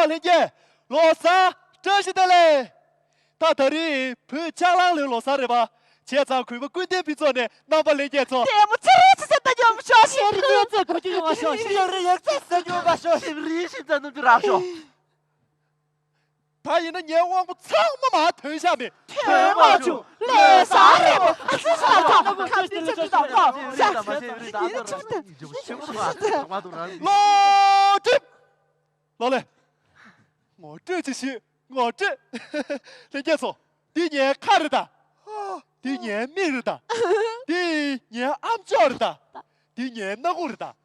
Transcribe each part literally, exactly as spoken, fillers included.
ལྷན་རྒྱས། ལོ་གསར་བཀྲ་ཤིས་བདེ་ལེགས། ད་ད་རེས་བོད་ལྕགས་གླང་ལོའི་ལོ་གསར་རེད་པ། བྱས་ཙང་གུས་པ་ཀུན་ལྡན་ཕུན་ཚོགས་ནས་རྣམ་པ་ལྷན་རྒྱས་ཚོ། ལྟད་མོ་ཅི་རེད་ཅི་ཟེར་ལྟ་རྒྱུ་མ་ཤོག་ཤེས་རིག་གཉན་ཚད་གོ་རྒྱུ་ཡོང་བ་ཤོག་ཤེས་རིག་ཡག་ཚད་ཟ་རྒྱུ་མ་ཤོག་ཤེས་རིག་ཤིན་ཙམ་རྣམ་འགྱུར་རག་ཤོག་ད་ཡིན་ན་ངའི་དབང་པོ་ཚང་མ་མར་ཐོན་བཞག་མེད། ཐོན་མ་བྱུང་། ལས་བཟང་རེད་པོ། ཨ་ཙི་ཤ་ཚ་ཁམས་ཚན་ཆུ་ཚོད་དང་པོ་ཤ་ཚ་ཡིན་ཆུ་ཚོད། ལོ་ལེ། ངོ་སྤྲོད་ཅིག་ཞུས། ངོ་སྤྲོད། ལྷན་རྒྱས་ཚོ། འདི་ངའི་ཁ་རེད་ད། འདི་ངའི་མིག་རེད་ད། འདི་ངའི་ཨམ་ཅོག་རེད་ད། འདི་ངའི་སྣ་ཁུག་རེད་ད།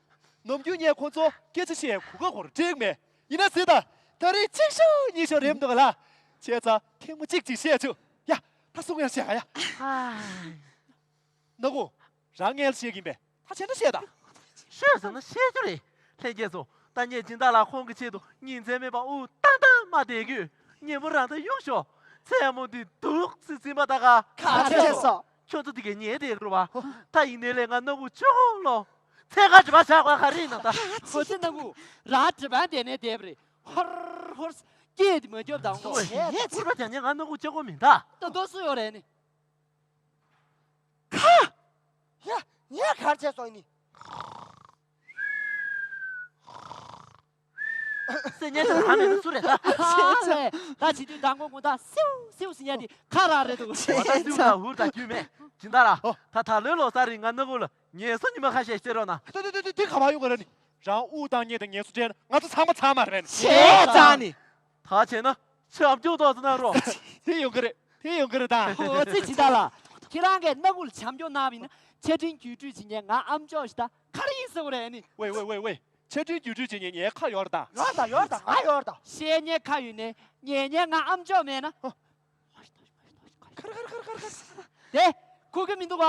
ནམ་རྒྱུན་ངས་ཁོང་ཚོ་སྐད་ཆ་བཤད་གོ་སྐབས་ཁོ་རང་སྤྲད་མེད། ཡིན་ན་ཟེར་ད། ད་རེས་གཅིག་ཤོག་གཉིས་ཤོག་རེད་མི་འདུག་ག་ལ། བྱས་ཙང་ཐེངས་མ་གཅིག་ཅིག་བཤད་བཅུག་ཡ། ད་གསུང་ཡ་བཤད་ག་ཡ། སྣ་ཁུག་རང་ངལ་བཤད་ཀྱིན་པས། ད་བྱས་ན་བཤད་ད། ཤོད་ཟེར་ན་བཤད་རྒྱུ་རེད། ལྷན་རྒྱས་ཚོ། ད་ངས་སྦྱིན་བདག་ལགས་ཁོང་གི་ཆེད་དུ་ཉིན་མཚན་མེད་པར་དབུགས་ཏང་ཏང་མ་བསྡད་རྒྱུ། ཉིན་མོ་རང་ད་ཡོང་ཤོག་མཚན་མོ་འདི་སྡུག་སི་ཟིན་པ་ད་ག་ག་ཚོད་སོང་། ཁྱོད་ཚོ་འདི་གའི་ཉལ་བསྡད་རེད་པ། ད་ཡིན་ནའི་ལས་ང་སྣ་ཁུག་ཅོག་ལོ། ཚད་ག་འདྲི་བ་བྱ་དགོས་ག་རེ་ཡིན་ན་ད། ཁོ་ཚོ་སྣ་ཁུག་རང་འདྲི་བ་བསྡད་ནས་བསྡད་པ་རེད། ཧོར་ཧོར། སྐད་དེ་མ་རྒྱོབ་དང་ངོ་། ངས་ཚིག་པ་རྒྱག་ཉན་ང་སྣ་ཁུག་ཅོག་གོ་མིན་ད། ད་དོ་སུ་ཡོད་རེད་ནི། ཁ། ཡ། ངས་གར་བྱས་སོང་ནི། སེ་ཉལ་དེ་ཧ་མེད་ནི་སུ་རེད་ད། ཆེ་ཆེ། ད་བྱེད་དུས་མདང་དགོང་དགོང་དག་སིའུ་སིའུ་ཟེར་ཉལ་དེ་ཁ་རང་རེད་འདུག་ང་ད་སིའུ་དང་ཧུར་དང་རྒྱུས་མེད། སྦྱིན་བདག་ལགས། ད་ད་ལོའི་ལོ་གསར་རིང་ང་སྣ་ཁུག་ལ་ངལ་གསོ་ཉི་མ་ཁ་ཤས་བྱེད་རོགས་གནང་། ཏེ་ཏེ་ཏེ་ཏེ་ག་པར་ཡོང་གི་རེད་ནི། རང་དབུགས་བཏང་ཉལ་དང་ངལ་གསོ་སྤྲད་ན་ང་ཚོ་ཚང་མ་ཚང་མ་རེད་ནི། བྱས་ཙང་ནི། ད་བྱས་ན་བྱམས་སྐྱོང་ཏོག་ཙམ་གནང་རོགས། དེ་ཡོང་གི་རེད། དེ་ཡོང་གི་རེད་ད། ཨོ་ཙི་སྦྱིན་བདག་ལགས། ཁྱེད་རང་གིས་སྣ་ཁུག་ལ་བྱམས་སྐྱོང་གནང་བ་ཡིན་ན་ཆ་འཕྲིན་བརྒྱུད་སྤྲོད་བྱེད་མཁན་ང་ཨམ་ཅོག་ཞིག་ད་ག་རེ་ཡིན་ཟེར་བ་རེད་ནི། ཝེ་ཝེ་ཝེ་ཝེ། ཆ་འཕྲིན་བརྒྱུད་སྤྲོད་བྱེད་མཁན་ངའི་ཁ་ཡོད་རེད་ད། ཡོད་ད་ཡོད་ད་ང་ཡོད་ད། བཤད་མཁན་ཁ་ཡོད་ནའི་ཉན་མཁན་ང་ཨམ་ཅོག་མེད་ན། ཁར་ཁར་ཁར་ཁར་ཁར། དེ་གོ་གི་མི་འདུག་ག་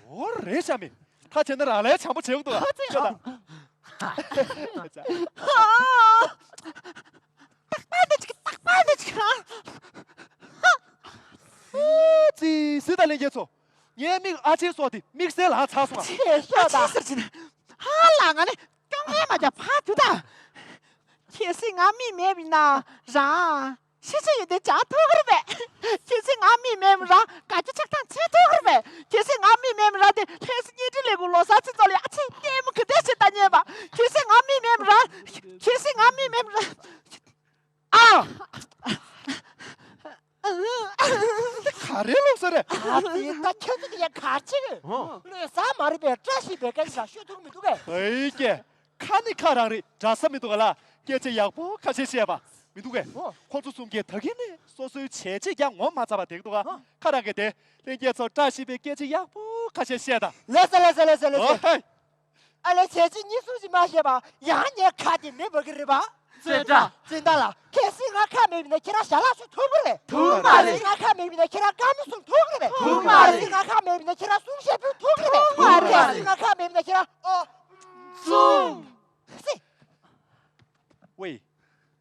འོ་རེད་ཤག་མི། ད་བྱས་ན་རང་ལས་བྱམས་པོ་བྱེད་དགོས་འདུག་ག་ཨ་ཙི། ཤོད་ད། རྟག་པར་འདི་ཅིག་རྟག་པར་འདི་ཅིག་ཨ་ཙི། སི་ད་ལན་རྒྱལ་ཚོ། ངའི་མིག་ཨ་ཆེན་སོགས་དེ་དམིགས་བསལ་ལ་ཚ་སོང་ང་། ཆེ་ཤོད་ད། ཨ་ཅེ་ཟེར་གྱིན། ཧ་ལ་ང་ནི་སྐྱོ་ངལ་མ་རྒྱག་ཕར་འདུག་ད། གལ་སྲིད་ང་མིག་མེད་པ་ཡིན་ན་རང་ཤི་ཆ་ཡོད་དེ་བྱ་ཐུབ་ཀྱི་རེད་པས། གལ་སྲིད་ང་མིག་མེད་པ་རང་དགའ་སྐྱིད་ཆགས་སྡང་བྱེད་ཐུབ་ཀྱི་རེད་པས། གལ་སྲིད་ང་མིག་མེད་པ་རང་དེ་ལྷ་ས་བརྙན་འཕྲིན་ལས་ཁུངས་ལོ་གསར་ཚེས་གཙོ་ལ་ཨ་ཅེ་ལྟད་མོ་ག་དེ་བྱེད་ལྟ་ཉན་པ། གལ་སྲིད་ང་མིག་མེད་པ་རང་། གལ་སྲིད་ང་མིག་མེད་པ་རང་། ཨ། ག་རེ་ལོག་ས་རེད། ཨ་ཙི། ད་ཁྱེད་ཚོ་དེ་ཡ་གར་ཅིག་ཨོ། ལོས་ཟ་མ་རེད་པས། བཀྲ་ཤིས་པའི་སྐད་ཆ་ཤོད་ཐུབ་མི་འདུག་གས། ཨེ་ཀྱེ། ཁ་ནི་ཁ་རང་རེད། འདྲ་ས་མི་འདུག་ག་ལ། སྐད་ཆ་ཡག་པོ་ཁ་ཤས་བཤད་པ་མི་འདུག་གས། ཨོ། ཁོང་ཚོ་གསུམ་གྱིས་ད་གིན་ནས་སོ་སོའི་བྱས་རྗེས་ཀྱང་ངོ་མ་ཚ་བ་བསྡད་འདུག་ག་ཨོ། ཁ་རང་གིས་དེ་ལྷན་རྒྱས་ཚོར་བཀྲ་ཤིས་པའི་སྐད་ཆ་ཡག་པོ་ཁ་ཤས་བཤད་དང་། ལེ་ས་ལེ་ས་ལེ་ས་ལེ་ས། ཨོ་ཧེ། ཨ་ལས་བྱས་རྗེས་གཉིས་གསུམ་ཞིག་མ་བཤད་པ་ཡང་ངའི་ཁ་དེ་མེ་འབར་གི་རེད་པ། བཙན་དྲག་བཙན་དྲག་ལ། གལ་སྲིད་ང་ཁ་མེད་པ་ཡིན་ན་ཁྱེད་རང་ཞལ་ལག་མཆོད་ཐུབ་ཀྱི་རེད། ཐུབ་མ་རེད། གལ་སྲིད་ང་ཁ་མེད་པ་ཡིན་ན་ཁྱེད་རང་བཀའ་མོལ་གསུང་ཐུབ་ཀྱི་རེད། ཐུབ་མ་རེད། གལ་སྲིད་ང་ཁ་མེད་པ་ཡིན་ན་ཁྱེད་རང་གསུང་བཤད་ཕུལ་ཐུབ་ཀྱི་རེད། ཐུབ་མ་རེད། གལ་སྲིད་ང་ཁ་མེད་པ་ཡིན་ན་ཁྱེད་རང་ཨོ། ཙུམ། སི། ཝེ།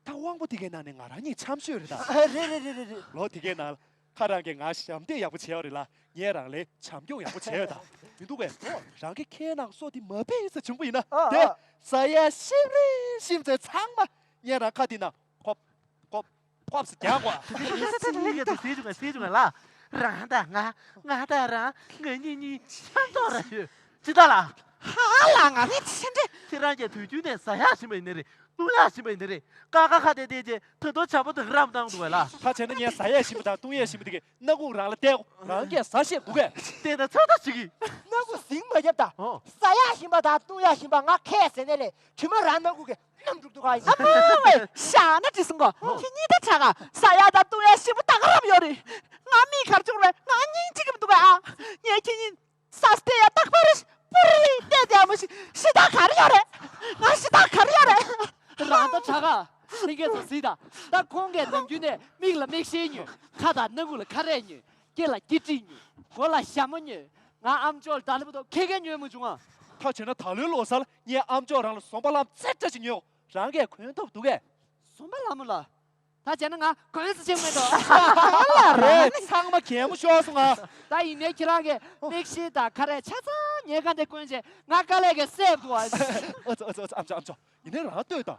ད་དབང་པོ་དེ་གའི་ནང་ནས་ང་རང་ཉིད་འཆམ་ཤོས་རེད་ད། ཨ། རེད་རེད་རེད་རེད། ལོ་དེ་གའི་ནང་ཁ་རང་གིས་ང་ཞབས་འདེགས་ཡག་པོ་བྱས་པ་རེད་ལ། ངས་རང་ལ་བྱམས་སྐྱོང་ཡག་པོ་བྱས་ཡོད་ད། མི་འདུག་གས། རང་གི་ཁའི་ནང་སོ་དེ་མ་ཕེབས་ས་བྱུང་པ་ཡིན་ན། ཨ། དེ། ཨ། ཟ་ཡ་ཤིམ་རེ་ཤིམ་ཚེ་ཚང་མ་ངས་རང་ཁ་དེ་ནང་ཁོབ་ཁོབ་ཁོབ་ཟེར་རྒྱག་གོ། ངས་ད་ཚེ་ཚེ་ལས་ཀྱི་ཟེར་བྱུང་ང་ཟེར་བྱུང་ང་ལ། རང་དང་ང་། ང་དང་རང་། ང་གཉིས་གཉིས་ཆང་ཏོག་ར་ཡོད། ཅི་ལྟར་ལ། ཧ་ལ་ང་ནི་ཚེ་འདྲེ། ཁྱེད་རང་གིས་དུས་རྒྱུན་ནས་ཟ་ཡག་བྱིན་པ་ཡིན་ནི་རེད། བཏུང་ཡག་བྱིན་པ་ཡིན་ནི་རེད། ཀ་ཁ་ཁ་བསྡད་བསྡད་རྗེས་ད་དུང་བྱམས་པོ་དང་རམ་བཏང་འདུག་གས་ལ། ད་བྱས་ན་ངས་ཟ་ཡག་བྱིན་པ་དང་བཏུང་ཡག་བྱིན་པ་དེ་གས་སྣ་ཁུག་རང་ལ་བལྟས། རང་གིས་ཟ་ཤེས་འདུག་གས། བལྟས་ན་ཚོད་ལྟ་བྱེད་ཀྱི། སྣ་ཁུག་ཟིང་མ་རྒྱབ་ད། ཨོ། ཟ་ཡག་བྱིན་པ་དང་བཏུང་ཡག་བྱིན་པ་ང་ཁས་ཟེར་ནས་ལས་དྲི་མ་རང་སྣ་ཁུག་གི་ནམ་འགྲུབ་འདུག་ག་ཡིན། ཨ་མ་ཝེ། ཤ་ན་དྲི་སོང་གོ། ཨོ། ཁྱེད་གཉིས་ད་དྲག་ག་ཟ་ཡག་དང་བཏུང་ཡག་ཞིམ་པོ་ད་ག་རམ་ཡོད་རེད། ང་མིག་གར་བྱུང་རེད། ང་སྙིང་རྗེ་གི་མི་འདུག་ག་ཨ། ངས་ཁྱེད་གཉིས། ས་སྟེ་ཡ་རྟག་པར་པུ་རི་བལྟས་ཏེ་ཨ་མ་ཤི་ཤི་ད་ག་རེ་ཡོད་རེད། ང་ཤི་ད་ག་རེ་ཡོད་རེད། རང་ད་དྲག་ག་ལྷན་རྒྱས་ཚོ་གཟིགས་དང་། ད་ཁོང་གིས་ནམ་རྒྱུན་ནས་མིག་ལ་མིག་ཤེལ་ཉོས། ཁ་དང་སྣ་ཁུག་ལ་ཁ་རས་ཉོས། སྐེ་ལ་སྐེ་དཀྲིས་ཉོས། མགོ་ལ་ཞྭ་མོ་ཉོས། ང་ཨམ་ཅོག་ལ་ད་ལྟ་བར་དུ་ཁེ་ཁེ་ཉོས་མ་བྱུང་ཨ། ད་བྱས་ན་ད་ལོའི་ལོ་གསར་ལ་ངས་ཨམ་ཅོག་རང་ལ་ཟོམ་པ་ལྷམ་ཚེ་འདྲ་ཞིག་ཉོས། རང་གིས་གོན་ཐུབ་འདུག་གས། ཟོམ་པ་ལྷ་མོ་ལ། ད་བྱས་ན་ང་གོན་ས་ཆེན་མེད་དོ། ལ་རེད། ཚང་མ་གད་མོ་ཤོར་སོང་ང་། ད་ཡིན་ནའི་ཁྱེད་རང་གིས་མིག་ཤེལ་དང་ཁ་རས་ཆ་ཚང་ངའི་ཁ་འདི་གོན་བྱས་ང་དཀའ་ལས་ཀྱིས་སེབ་འདུག་ཨ། ཨ་ཙི་ཨ་ཙི་ཨ་ཙི་ཨམ་ཅོག་ཨམ་ཅོག་ཡིན་ནའི་རང་ལྟོས་དང་།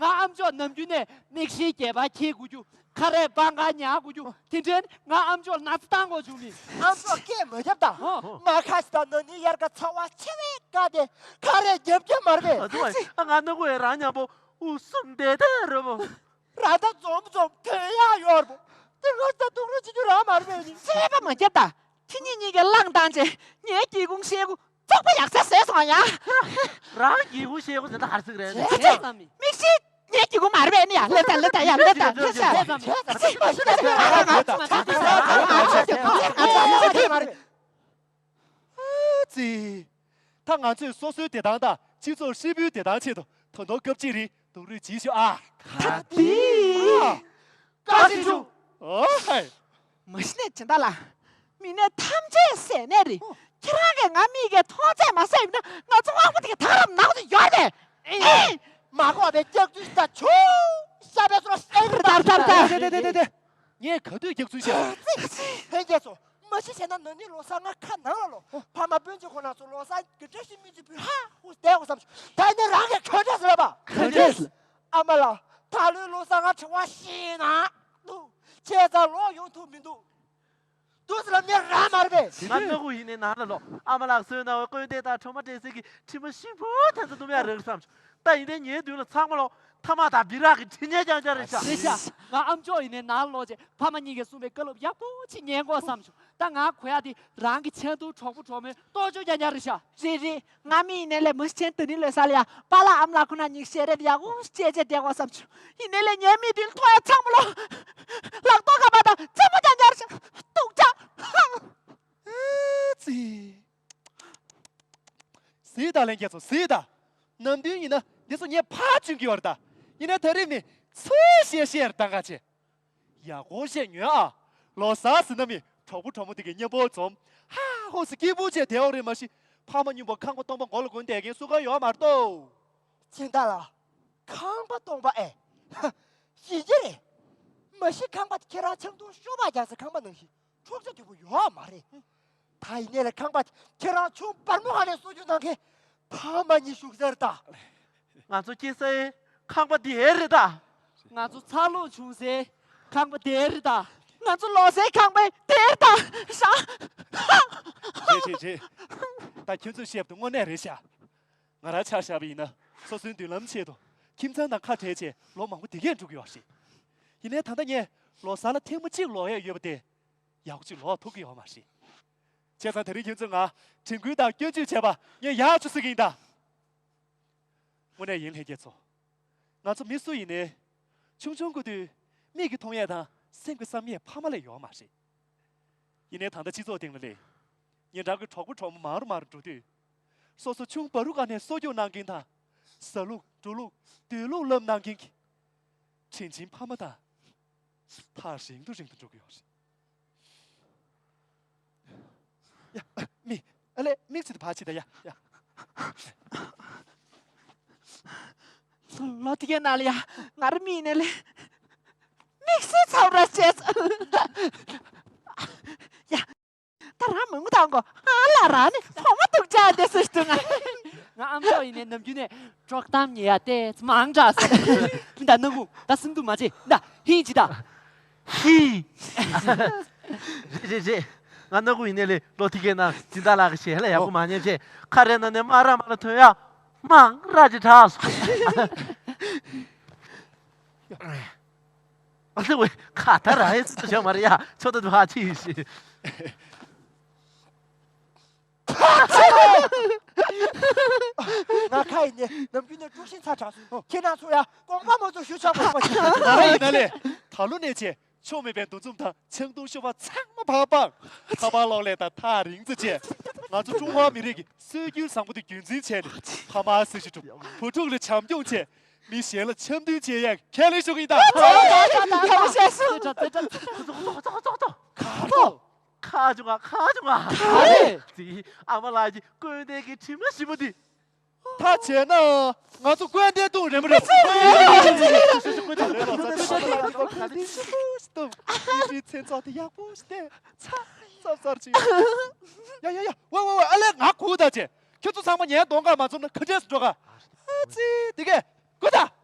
ང་ཨ་མཆོག་ནམ་རྒྱུན་ནས་མིག་ཤེལ་རྒྱས་པ་འཁྱེར་དགོས་རྒྱུ། ཁ་རས་སྤང་ཁ་ཉར་དགོས་རྒྱུ། དེ་འདྲའི་ང་ཨ་མཆོག་ན་ཚ་བཏང་དགོས་བྱུང་ནི། ཨ་མཆོག་སྐད་མ་རྒྱབ་དང་། ཧོ། ང་ཁ་ཞིག་དང་ན་ནིང་དབྱར་ཁ་ཚ་བ་ཆེ་བས་དགའ་སྟེ་ཁ་རས་རྒྱབ་རྒྱུ་མ་རེད་པས། ཨ་ཙི་བ། ཨ་ང་ནུ་གུ་ཡ་རང་མཉམ་པོ་འུ་གསུམ་བསྡད་ད་རེད་པོ། ར་ད་འཛོམས་འཛོམས་དོན་ཡག་ཡོད་རེད་པོ། དེ་ང་ད་སྡུག་རུས་བྱེད་རྒྱུ་རང་མ་རེད་པས་ནི། ཚད་པ་མ་རྒྱབ་ད། ཁྱེད་གཉིས་གཉིས་ཀྱི་བླངས་བཏང་རྗེས་ངའི་སྒེའུ་ཁུང་ཤེལ་སྒོ་བཙོག་པ་ཡག་ས་བཟོས་སོང་ཡ། རང་སྒེའུ་ཁུང་ཤེལ་སྒོ་ཟེར་ད་ཧར་ཚིག་རེད། བྱས་ཙང་མི། མིག་ཤེལ། ངའི་སྒེའུ་ཁུང་མ་རེད་པས་ནི་ཡ། སླེབས་ད་སླེབས་ད་ཡ། སླེབས་ད་སླེབས་ད། བྱས་ཙང་མི། ཨ་ཙི། ད་ང་ཚོས་སོ་སོའི་བདེ་ཐང་དང་སྤྱི་ཚོགས་ཧྲིལ་པོའི་བདེ་ཐང་ཆེད་དུ་ད་དུང་སྐབས་གཅིག་རིང་སྡུག་རུས་བྱེད་ཤོག་ཨ། ད་འདི། ཨ། བཀའ་དྲིན་ཆེ། ཨོ་ཧེ། མ་གཞི་ནས་སྦྱིན་བདག་ལགས། མི་སྣ་ཐམས་ཅད་ཟས་ནད་རེད། ཁྱེད་རང་གིས་ང་མིག་གིས་མཐོང་ཚད་མ་ཟད་ཡིན་ན་ང་ཚོ་དབང་པོ་དེ་ག་ད་རབ་ནག་ཏུ་ཡོད་རེད། ཨེ། མ་གོ་བའི་སྐྱག་རྫུན་ཞིག་ད་ཆུ་ཤ་པའི་སོ་ཤ་རེད། ད་ད་ད། དེ་དེ་དེ་དེ་དེ། ངས་ག་དུས་སྐྱག་རྫུན་བཤད། ལྷན་རྒྱས་ཚོ། མ་གཞི་བྱས་ན་ན་ནིང་ལོ་གསར་ང་ཁ་ནང་ལ་ལོ། ཕ་མ་སྤུན་མཆེད་ཁོ་ན་ཚོ་ལོ་གསར་གྱི་བཀྲ་ཤིས་སྨོན་ཚིག་ཕུལ་ཧ་ཧུ་བསྡད་དགོས་བསམ་བྱུང་། ད་ནི་རང་གིས་ག་འདྲས་ཟེར་ལབ་པ། ག་འདྲས། ཨ་མ་ལགས། ད་ལོའི་ལོ་གསར་ང་དྲི་བ་ཤེས་ན་འདུག་བྱས་ཙང་ལོག་ཡོང་ཐུབ་མི་འདུག་འདུག་ཟེར་ལབ་ནས་རང་མ་རེད་པས། ང་ནུ་གུ་ཡིན་ནའི་ནང་ལ་ལོ། ཨ་མ་ལགས་གསོས་གནང་བའི་སྐུ་ཡོན་ཏན་དང་གྲོ་མ་འབྲས་སིལ་གྱི་དྲི་མ་ཞིམ་པོ་དེ་ཚོ་སྣོམ་ཡག་རེད་བསམ་བྱུང་། ད་ཡིན་ནའི་ངའི་མདུན་ལ་ཚང་མ་ལོ། ཐ་མག་དང་སྦི་རག་གི་དྲི་ངན་རྐྱང་རྐྱང་རེད་ཤག་རེད་ཤག་ང་ཨ་མཆོག་ཡིན་ནའི་ནང་ལ་ལོག་རྗེས་ཕ་མ་གཉིས་ཀས་གསུངས་པའི་བཀའ་སློབ་ཡག་པོ་ཅིག་ཉན་དགོས་བསམ་བྱུང་། ད་ང་གོ་ཡག་དེ་རང་གི་ཆེས་མཐོའི་གྲོགས་པོ་གྲོགས་མོའི་གཏོ་བཅོས་རྐྱང་རྐྱང་རེད་ཤག་རེད་རེད། ང་མི་ཡིན་ནའི་ལས་མ་གཞི་ཆེན་ད་ནི་ལོ་གསར་ལ་ཡ་པཱ་ལགས་ཨ་མ་ལགས་ཁོ་ན་གཉིས་ཞལ་རས་ཡག་པོ་བྱས་བྱས་བསྡད་དགོས་བསམ་བྱུང་། ཡིན་ནའི་ལས་ངའི་མིག་མདུན་མཐོང་ཡག་ཚང་མ་ལོ། ལག་ཐོག་ག་པ་དང་རྩེད་མོ་རྐྱང་རྐྱང་རེད་ཤག་སྡུག་ཅག་ཨ་ཙི། གཟིགས་དང་ལྷན་རྒྱས་ཚོ་གཟིགས་དང་། ནམ་རྒྱུན་ཡིན་ན་འདི་ཚོ་ངས་ཕར་བཅུག་གི་ཡོད་རེད་ད། ཡིན་ན་ད་རེས་མི་ཚོས་བཤད་བཤད་རེད་ད་ག་ཆེ། ཡག་པོ་བཤད་ཉོན་ཨ། ལོ་གསར་ཟེར་ན་མི་གྲོགས་པོ་གྲོགས་མོ་དེ་གའི་མཉམ་པོ་འཛོམས། ཧ་ཧོ་སི་སྐྱིད་པོ་བྱས་བསྡད་ཡོད་རེད་མ་གཞི། ཕ་མ་གཉིས་པོ་ཁང་པ་སྟོང་པ་མགོ་ལ་གོན་བསྡད་མཁན་སུ་གང་ཡོད་མ་རེད་དོ། སྦྱིན་བདག་ལགས། ཁང་པ་སྟོང་པ་ཨེ། ཧ། ཡིན་གྱི་རེད། མ་གཞི་ཁང་པ་དེ་ཁྱེད་རང་ཆང་འཐུང་ཤོ་སྦག་རྒྱག་སའི་ཁང་པ་ནང་བཞིན་འཁྱོག་ཚད་མཐོ་པོ་ཡོད་མ་རེད། ད་ཡིན་ནའི་ལས་ཁང་པ་དེ་ཁྱེད་རང་ཆུང་སྦར་མོ་སྒང་ནས་གསོ་སྐྱོང་གནང་མཁན་ཕ་མ་གཉིས་བཞུགས་ས་རེད་ད། ང་ཚོ་སྐྱེས་སའི་ཁང་པ་དེ་རེད་ད། ང་ཚོ་འཚར་ལོངས་བྱུང་སའི་ཁང་པ་དེ་རེད་ད། ང་ཚོ་ལོག་སའི་ཁང་པ་དེ་རེད་ད། རེད་རེད་རེད། ད་ཁྱོད་ཚོས་བཤད་པ་དེ་དངོས་གནས་རེད་ཤག་ང་རང་ཆ་བཞག་པ་ཡིན་ན་སོ་སོའི་མདུན་ལམ་ཆེད་དུ་ཁྱིམ་ཚང་དང་ཁ་བྲལ་བྱས་ལོ་མང་པོ་དེ་གས་འགྲོ་གི་ཡོད་རེད། ཡིན་ནའི་ད་ལྟ་ངས་ལོ་གསར་ལ་ཐེངས་མ་གཅིག་ལོག་ཡས་ཡོད་པ་དེ་ཡག་པོ་ཅིག་ལོག་ཐུབ་ཀྱི་ཡོད་མ་རེད། བྱས་ཙང་དེ་རིང་ཁྱོད་ཚོས་ང་དྲན་སྐུལ་དང་སྐྱོན་བརྗོད་བྱས་པ་ངས་ཡག་བཅུག་ཟེར་གྱི་ཡིན་ད། དངོས་གནས་ཡིན་ལྷན་རྒྱས་ཚོ། ང་ཚོ་མི་སུ་ཡིན་ནའི། ཆུང་ཆུང་སྐུ་དུས་མིག་གིས་མཐོང་ཡས་དང་སེམས་ཀྱིས་བསམ་ཡས་ཕ་མ་ལས་ཡོད་མ་རེད། ཡིན་ནའི་ད་ལྟ་སྤྱི་ཚོགས་སྟེང་ལ་སླེབས། ཉིན་གྲངས་ཀྱི་གྲོགས་པོ་གྲོགས་མོ་མང་རུ་མང་རུ་འགྲོ་དུས། སོ་སོ་ཆུང་བ་རུ་ག་ནས་གསོ་སྐྱོང་གནང་མཁན་དང་། ཟ་ལུགས་འགྲོ་ལུགས་སྡོད་ལུགས་བསླབ་གནང་མཁན་གྱི་དྲིན་ཆེན་ཕ་མ་དང་། ཐག་རིང་དུ་རིང་དུ་འགྲོ་གི་ཡོད་རེད། ཡ། མི། ཨ་ལེ་མིག་ཅིག་ཏུ་བག་ཅིག་ད་ཡ་ཡ། ལོ་དེ་གའི་ནང་ལ་ཡ་ང་རང་མིག་ནས་ལེ། མིག་སེར་ཚ་བོ་ར་བྱས་ཚར། ཡ། ད་རང་མང་པོ་དང་གོ་ཨ་ལ་ར་ནི་ཕོ་མོ་སྡུག་ཅག་དེ་སུ་སྟོན་ང་། ང་ཨ་མཆོག་ཡིན་ནའི་ནམ་རྒྱུན་ནས་དཀྲོག་གཏམ་ཉེ་ཡ་ཏེ་མང་དྲགས་སོ། མི་ད་ནང་ཁུག་ད་སུན་དུ་མ་བྱེད་ད་ཧིན་ཅི་ད། ཧི། རེད་རེད་རེད། ང་ནག་པོ་ཡིན་ནའི་ལས་ལོ་དེ་གའི་ནང་སྦྱིན་བདག་ལགས་ཀྱི་ཞལ་ལ་ཡག་པོ་མ་ཉན་བྱས་ཁ་རས་ནང་ནས་མ་ར་མ་ལ་ཐོན་ཡག་མང་ར་ཅིག་དྲགས་སོང་། ཨ་ལེ་ཝེ་ཁ་ད་ར་ཧེ་སི་ཏུ་བྱ་མ་རེད་ཡ་ཆོ་ད་དུ་ཧ་ཅི་ཡིན་ཞིག་ང་ཁ་ཡིན་ནི་ནམ་རྒྱུན་ནས་དཀྲུག་ཤིང་ཚ་དྲགས་སོང་། ཁྱེད་རང་ཚོ་ཡ་གོང་པ་མ་ཚོ་ཞུ་ཆོག་པ་ཞིག་མ་བྱེད། ང་ཡིན་ན་ལས་ད་ལོ་ནས་བྱས། ཆོ་མེད་པའི་འདུ་འཛོམས་དང་ཆང་འཐུང་ཤོར་བ་ཚང་མ་ཕར་སྤངས། ཕ་མ་གློག་ཀླད་དང་ཐག་རིང་ཙམ་བྱས། ང་ཚོ་ཀྲུང་ཧྭ་མི་རིགས་ཀྱི་སྲོལ་རྒྱུན་བཟང་པོ་དེ་རྒྱུན་འཛིན་བྱས་ནས་ཕ་མ་སྲི་ཞུ་སྒྲུབ། བུ་ཕྲུག་ལ་བྱམས་སྐྱོང་བྱས། མི་གཞན་ལ་འཆམ་མཐུན་བྱེད་ཡག་ཁས་ལེན་ཞུ་གི་ཡིན་ད། ཁ་བྱུང་ང་ཁ་བྱུང་ང་། ག་རེ། ཙི། ཨ་མ་ལགས་ཀྱི་སྐུ་ཟླའི་གི་དྲི་མ་ཞིམ་པོ་འདི། ད་བྱས་ན་ང་ཚོ་སྐུ་ཟླའི་ལྟུང་རེད་མ་རེད། མཚན་ཚོགས་དེ་ཡག་པོ་ཞིག་བལྟས། ཚ་ཚ་ཚར་ཅིག་ཡ་ཡ་ཡ། ཝེ་ཝེ་ཝེ། ཨ་ལས། ང་སྒུག་ད་བྱས། ཁྱོད་ཚོ་ཚང་མ་ངའི་གདོང་ཁར་མ་འཛོམས་ན་ཁ་བྲལ་སུ་འགྲོ་ག་ཨ་ཙི། དེ་གས་སྒུག་ད།